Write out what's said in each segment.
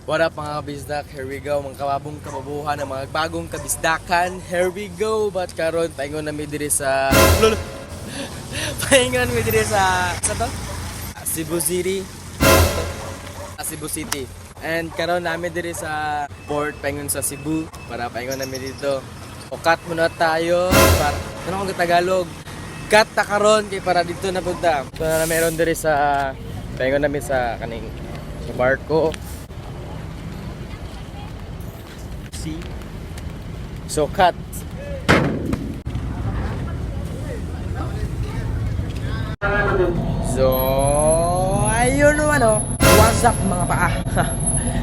What up, mga kabisdak? Here we go, mga kababong kababuhan ng mga bagong kabisdakan. Here we go! But karon paingon na mi diri sa Lolo. Paingon mi diri sa to? Cebu City. Cebu City. And karon nami diri sa port paingon sa Cebu para paingon nami dito. O cut muna tayo para ano kung Tagalog. Cut ta karon kay para dito na punta. So na meron diri sa paingon nami sa kaning sa barko. See? So cut. So, ayun no ano. What's up, mga paa?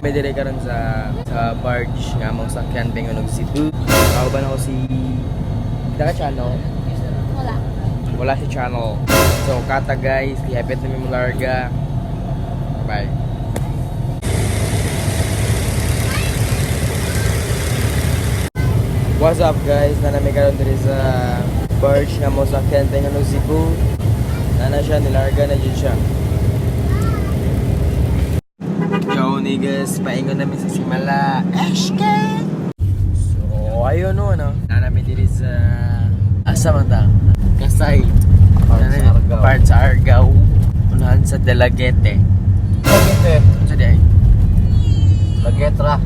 May dire karon sa barge nga among sakyan paingon og Cebu. Kauban ako si Kita ka channel? Wala. Wala si channel. So, kata guys, ihapit na mi larga. Bye. What's up, guys? Nanami karon diri sa barge nga mo sakyan paingon og Cebu. Nana siya, nilarga na jud siya. Yo niggas, paingon namin sa Simala. Eshke! So, ayun no, ano. Nanami diri sa asa man ta? Kasay. Part sa Argao. Part sa Argao. Unahan sa Dalaguete. Lagete. Sa di ay? Lagetra.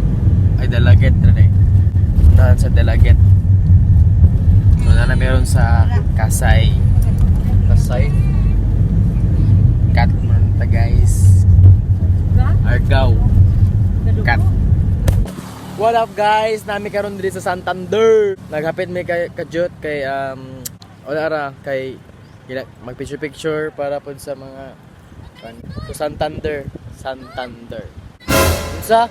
Ay, Dalaguete na eh. Unahan sa Dalaguete. So, na meron sa Kasay. Kasay. Cut muna ta, guys. Argao. Cut. What up, guys? Nami karon diri sa Santander. Naghapit mi kay kajut kay wala ra kay mag picture picture para pod sa mga kan. So Santander, Santander. Unsa?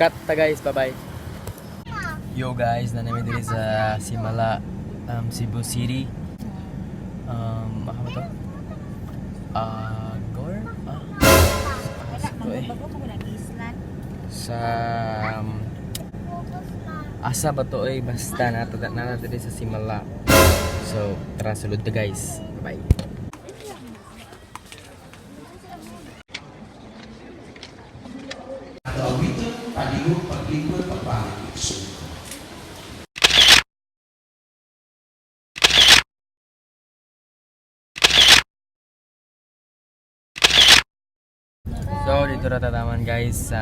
Cut ta, guys, bye-bye. Yo guys, na nami diri sa Simala, Cebu City. Ano ba to? Agor? Ah. Asa to eh? Sa asa ba to eh? Basta nata nata diri sa Simala. So, tara sulod ta, guys. Bye. Awiton, palihog, paglingkod, pagpangit. So, dito na tataman, guys.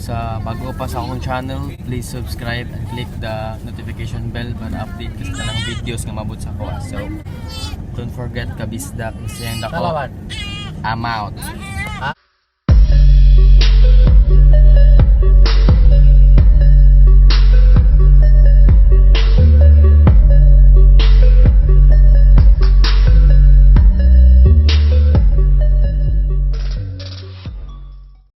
Sa bago pa sa akong channel, please subscribe and click the notification bell para update ka sa tanang videos nga mabot sa ko. So, don't forget, kabisdak, misayang dako. Salamat. I'm out.